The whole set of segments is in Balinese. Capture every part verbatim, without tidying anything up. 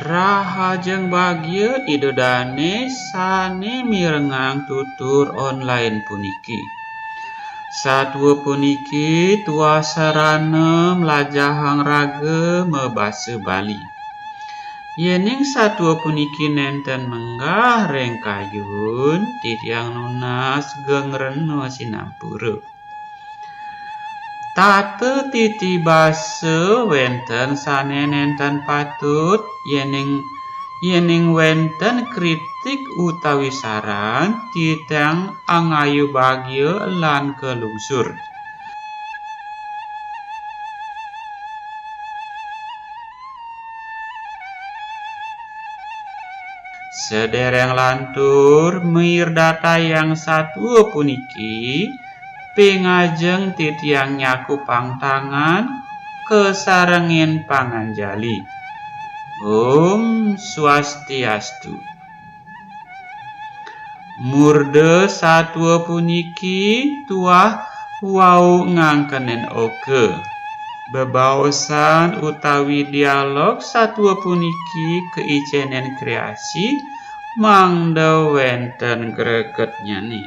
Rahajeng bagia Ida dane sane mirengang tutur online puniki. Satua puniki tuah sarana mlajahang raga mabasa Bali. Yening satua puniki nenten menggah ring kayun, titiang nunas geng rena sinampura. Tata titi basa wenten sane nenten patut, yening, yening wenten kritik utawi saran, titiang angayu bagia lan kalungsur. Sedereng lantur mirdatayang satua puniki, ping ajeng titiang nyakupang tangan kasarengin panganjali. Om Swastiastu. Murda satua puniki tuah wau ngangkenin oka. Bebaosan utawi dialog satua puniki kaicenin kreasi mangda wenten gregetnyane.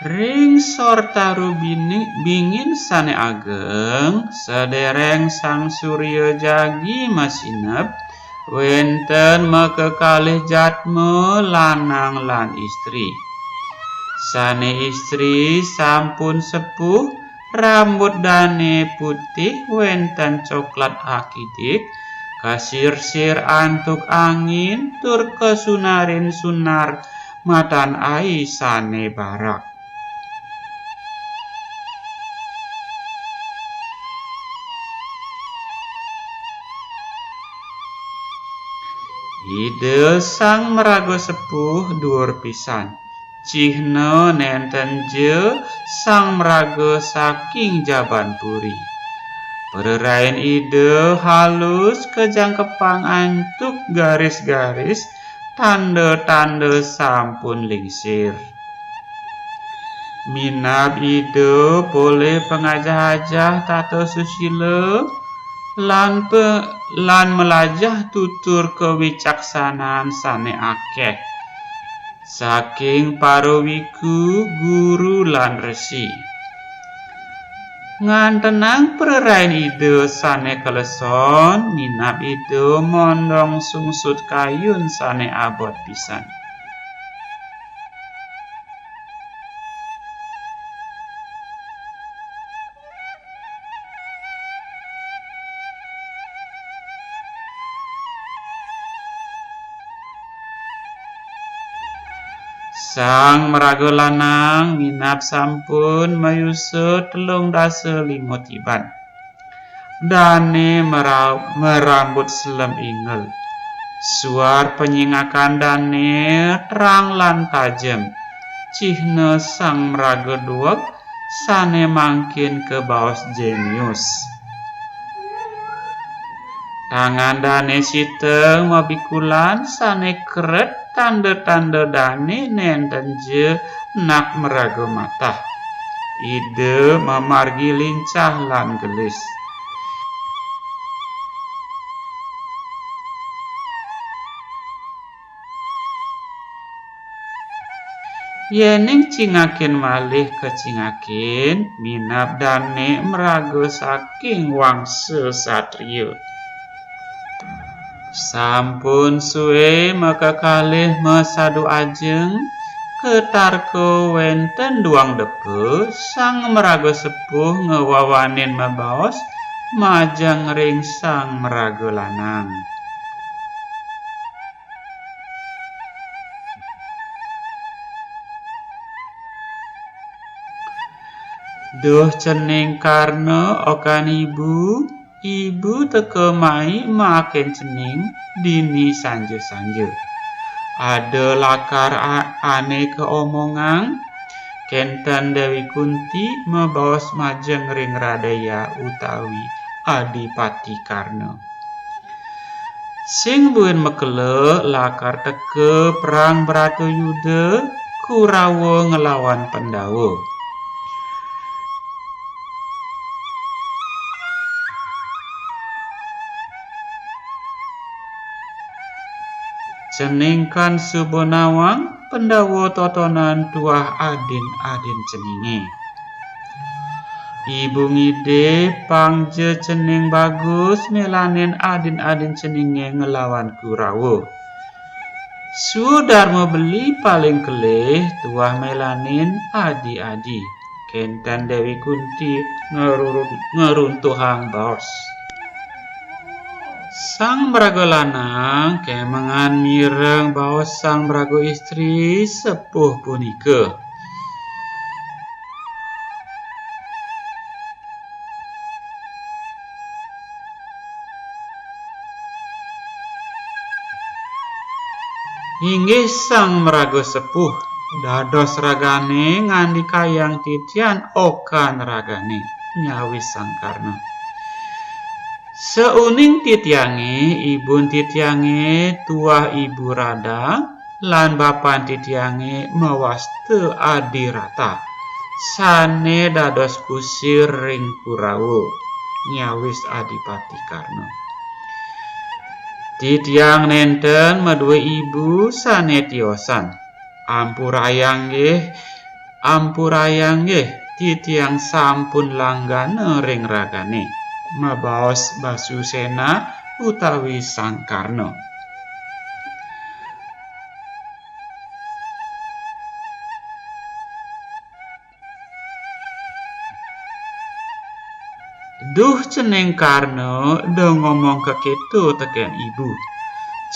Ring sor taru bini-, bingin sane ageng, sedereng Sang Surya jagi masineb, wenten makakalih jatma lanang lan istri. Sane istri sampun sepuh, rambut dane putih wenten coklat akidik, kasirsir antuk angin tur kasunarin sunar matan ai sane barak. Ida Sang Maraga Sepuh duur pisan. Cihna nenten ja Sang Maraga saking Jaban Puri. Prarain Ida halus kajangkepang antuk garis-garis tanda-tanda sampun lingsir. Minab Ida polih pangajah-ajah tata susila lan pe-, lan malajah tutur kawicaksanan sane akeh saking para wiku, guru, lan resi. Ngantenang prarain Ida sane kaleson, minab Ida mondong sungsut kayun sane abot pisan. Sang maraga lanang minab sampun mayusa telung dasa lima tiban. Dane mera-, marambut selem ingel. Suar panyingakan dane terang lan tajem. Cihna sang maraga dueg sane mangkin kabaos jenius. Tangan dane siteng mabikulan sane keret tanda-tanda dane nenten ja nak maraga matah. Ida mamargi lincah lan gelis. Yening cingakin malih kacingakin, minab dane maraga saking wangsa satria. Sampun sue makakalih masadu ajeng, katarka wenten duang depa, sang maraga sepuh ngawawanin mabaos majeng ring sang maraga lanang. Duh cening Karna okan ibu, ibu teka mai maakin cening dini sanja-sanja. Ada lakar a-, ane kaomongang, kenten Dewi Kunti mabaos majeng ring Radaya utawi Adipati Karna. Sing buin makelo lakar teka perang Bratayuda, Kurawa nglawan Pandawa. Cening kan suba nawang Pandawa totonan tuah adin-adin ceningé. Ibu ngidih, pang ja cening Bagus mélanin adin-adin ceningé nglawan Kurawa. Sudarma beli paling kelih tuah mélanin adi-adi. Kénten Déwi Kunti ngerurun-, ngeruntuhang baos. Sang maraga lanang kémengan mireng baos sang maraga istri sepuh punika. Inggih sang maraga sepuh, dados ragané ngandikayang titiang okan ragané, nyawis Sang Karna. Sauning titiangé, ibun titiangé tuah Ibu Radha, lan bapan titiangé mawasta Adi Rata, sané dados kusir ring Kurawa, nyawis Adipati Karna. Titiang nénten madué ibu sané tiosan. Ampurayang nggih, ampurayang nggih, titiang sampun langgana ring ragané, mabaos Basu Sena utawi Sang Karna. Duh cening Karna, da ngomong kakéto tekén ibu.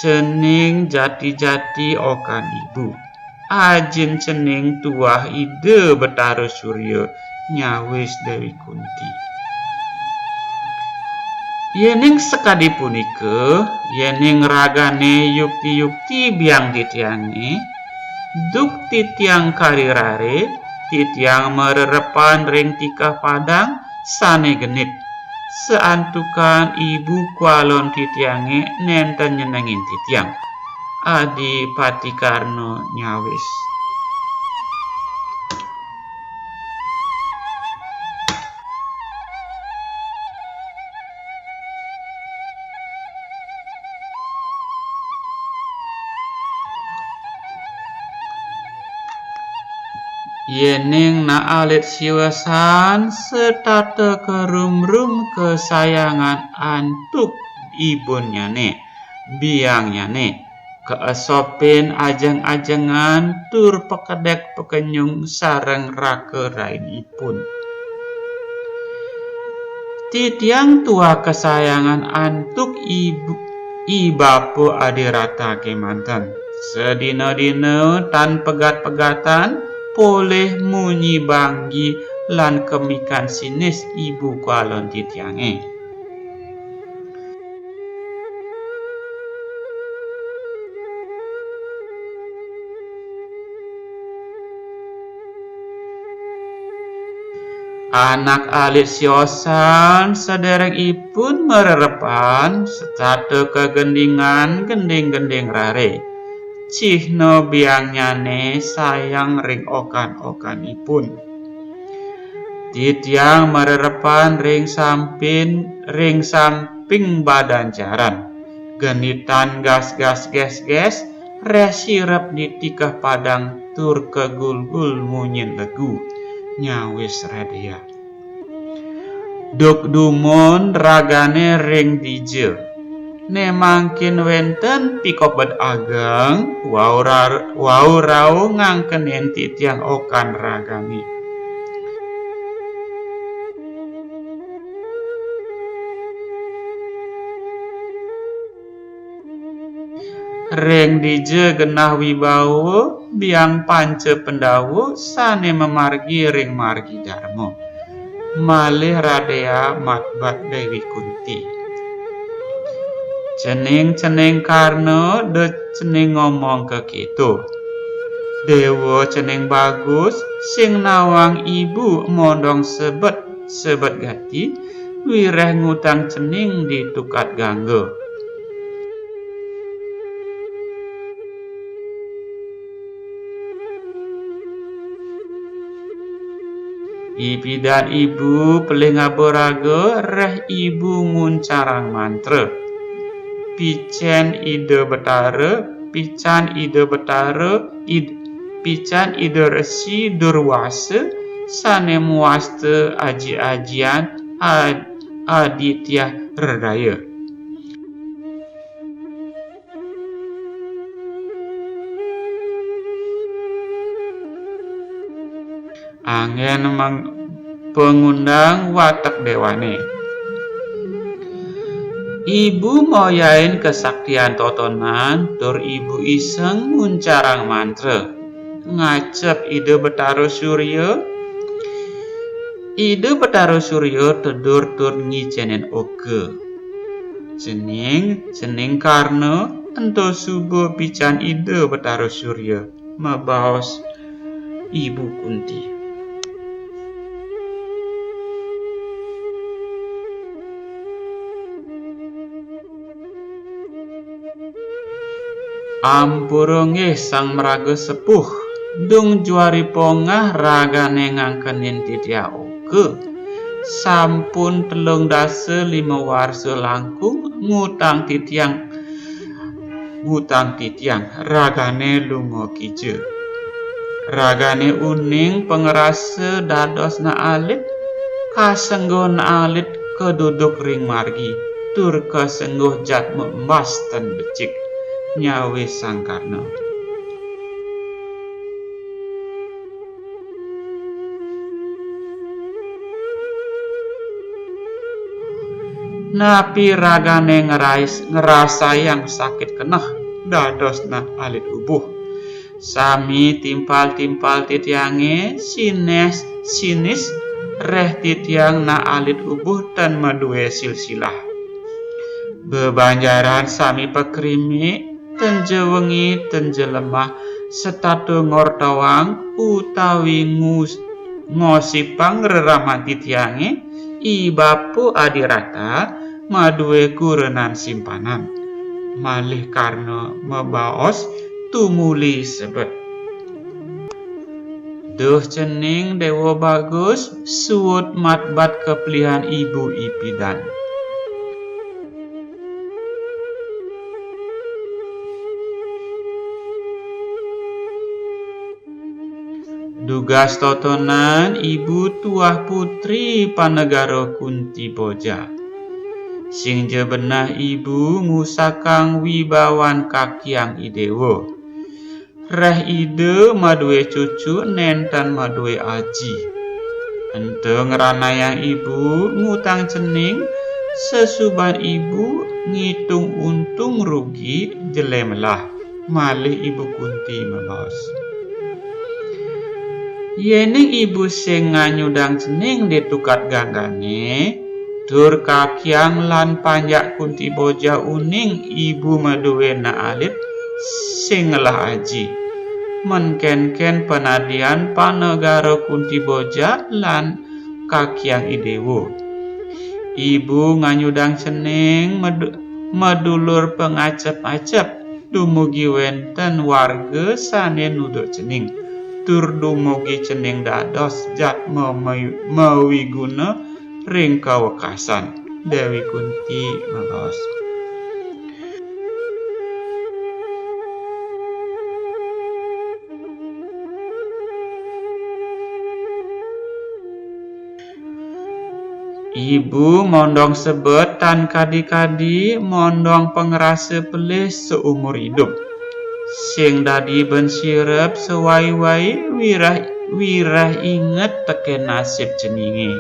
Cening jati-jati okan ibu. Ajin cening tuah Ida Betara Surya, nyawis Déwi Kunti. Yéning sakadi punika, yéning ragané yukti-yukti biang titiangé, duk titiang kari raré, titiang marerepan ring tikeh padang sané genit. Santukan ibu kwalon titiangé nénten nyenengin titiang. Adipati Karna nyawis. Yéning nak alit siosan setata karumrum kasayangan antuk ibunnyané, biangnyané, kaesopin ajeng-ajengan tur pakedék pakenyung sareng raka rainipun. Titiang tuah kasayangan antuk ibu, i bapa Adi Rata kémanten. Sadina-dina tan pegat-pegatan, polih munyi banggi lan kemikan sinis ibu kwalon titiangé. Anak alit siosan sadéréng ipun marerepan setata kagendingan gending-gending raré. Cihna biangnyané sayang ring okan-okanipun. Titiang marerepan ring sampin, ring samping badan jaran. Genitan gas-gas gés-gés, réh sirep di tikeh padang tur kagulgul munyin legu, nyawis Radéa. Duk dumun ragané ring dija. Né mangkin wénten pikobet ageng, wau ra-, wau rauh ngangkenin titiang okan ragané. Ring dija genah wibawa, biang panca Pandawa sané mamargi ring margi darma. Malih Radéa matbat Déwi Kunti. Cening-cening Karna da cening ngomong kakéto. Déwa cening Bagus, sing nawang ibu mondong sebet, sebet gati, wiréh ngutang cening di tukad gangga. Ipidan ibu pelih ngaba raga, réh ibu nguncarang mantra. Picén Ida Betara, pican Ida Betara, Id-, pican Ida Resi Durwasa sane muasta aji-ajian Ad-, Aditya Hridaya. Anggen mang-, pangundang watek dewane. Ibu moyain kesaktian totonan tur ibu iseng nguncarang mantra. Ngacep Ida Betara Surya. Ida Betara Surya tedur tur ngicenin oka. Cening, cening karna ento suba pican Ida Betara Surya, mabaos Ibu Kunti. Ampura nggih Sang Maraga Sepuh, dung juari pongah ragane ngangkenin titiang oka. Sampun telung dasa lima warsa langkung ngutang titiang, ngutang titiang, ragane lunga kija. Ragane uning pangrasa dados nak alit, kasengguh nak alit kaduduk ring margi, tur kasengguh jatma embas tan becik, nyawis Sang Karna. Napi ragane ngerais-, ngrasayang sakit keneh dados nak alit ubuh? Sami timpal-timpal titiange sines, sinis reh titiang nak alit ubuh tan madue silsilah. Bebanjaran sami pakrimik, tenja wengi, tenja lemah, setata ngortawang utawi ngus-, ngosipang reraman titiange, I Bapa Adirata madue kurenan simpanan. Malih karna mabaos tumuli sebet. Duh cening Dewa Bagus, suud matbat kapelihan ibu ipidan. Dugas totonan ibu tuah putri panegara Kunti Boja. Sing ja beneh ibu ngusakang wibawan kakiang i dewa. Reh ida madue cucu nenten madue aji. Ento ngranayang ibu ngutang cening, sesuban ibu ngitung untung rugi jele melah, malih Ibu Kunti mabaos. Yening ibu sing nganyudang cening di tukad ganggane, tur kakiang lan panjak Kunti Boja uning ibu madue nak alit sing ngelah aji. Menkenken panadian panegara Kunti Boja lan kakiang i dewa. Ibu nganyudang cening medu-, madulur pangacep-acep dumugi wenten warga sane nuduk cening, tur dumugi cening dados jatma mawi-, mawiguna ring kawekasan. Dewi Kunti mabaos. Ibu mondong sebet tan kadi-kadi mondong pangrasa pelih seumur idup. Sing dadi ben sirep sewai-wai wireh, wireh inget teken nasib ceninge.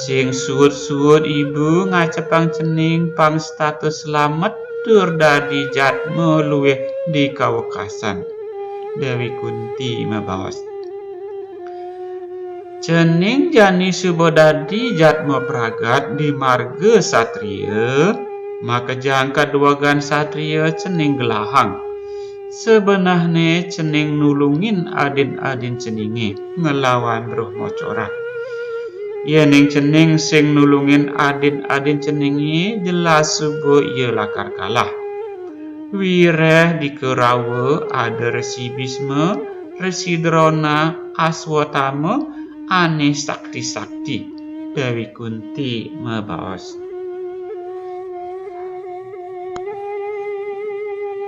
Sing suud-suud ibu ngacepang cening pang setata selamet tur dadi jatma luih di kawekasan. Dewi Kunti mabaos. Cening jani suba dadi jatma pragat di marga satria, makejang kaduegan satria cening gelahang. Sabenehne cening nulungin adin-adin ceninge nglawan Brahma Corah. Yening cening sing nulungin adin-adin ceninge, jelas suba ia lakar kalah. Wireh di Kurawa ada Resi Bisma, Resi Drona, Aswatama, ane sakti-sakti. Dewi Kunti mabaos.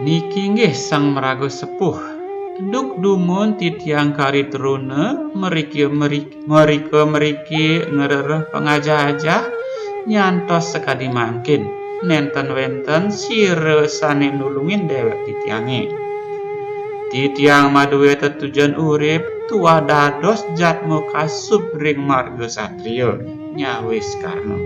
Niki nggih sang maraga sepuh. Duk dumun titiang kari truna mriki-mriki, mrika-mriki ngrereh pangajah-ajah nyantos sakadi mangkin nenten wenten sira sane nulungin dewek titiange. Titiang maduwe tetujon urip tuah dados jatma kasub ring marga satria, nyawis Karna.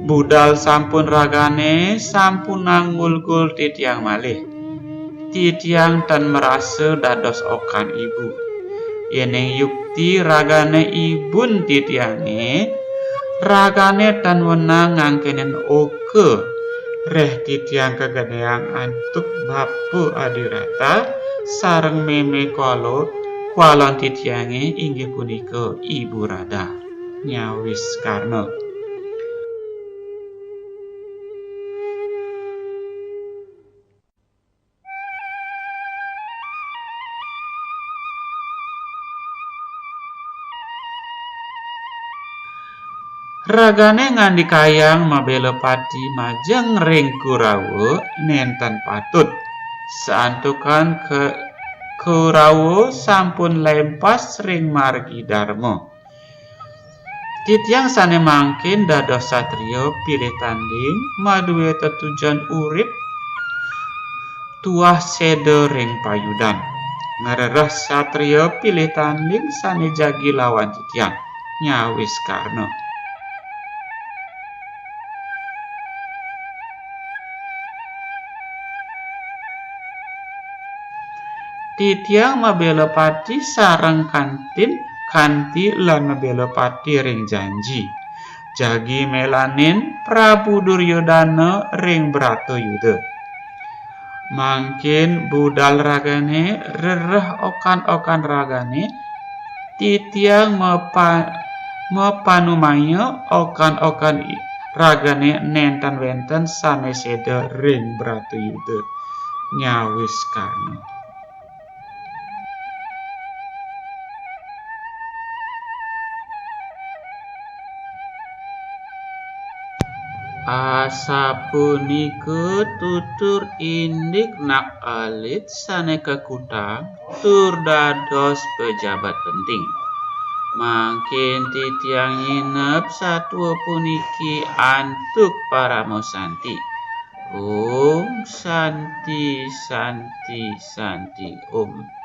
Budal sampun ragane sampunang ngulgul titiang malih. Titiang tan marasa dados okan ibu. Yening yukti ragane ibun titiange, ragane tan wenang ngangkenin oka. Reh titiang kagedayang antuk bapa adirata sareng meme kuala, kualon titiange inggih punika Ibu Radha, nyawis Karna. Ragane ngandikayang mabela pati majeng ring Kurawa nenten patut, santukan ke Kurawa sampun lempas ring margi Dharma. Titiang sane mangkin dados satria pilih tanding, maduwe tetujon urip tuah seda ring payudan. Ngrereh satria pilih tanding sane jagi lawan titiang, nyawis Karna. Titiang mabela pati sareng kantin, kanti lan mabela pati ring janji. Jagi melanin Prabu Duryodana ring Bratayuda. Mangkin budal ragane, rereh okan-okan ragane, titiang mapa-, mapanumaya okan-okan i-, ragane nenten wenten sane seda ring Bratayuda, nyawis Karna. Asapunika tutur indik nak alit sane kakutang tur dados pejabat penting. Mangkin titiang nginep satua puniki antuk parama santi. Om Santi, Santi, Santi, Om.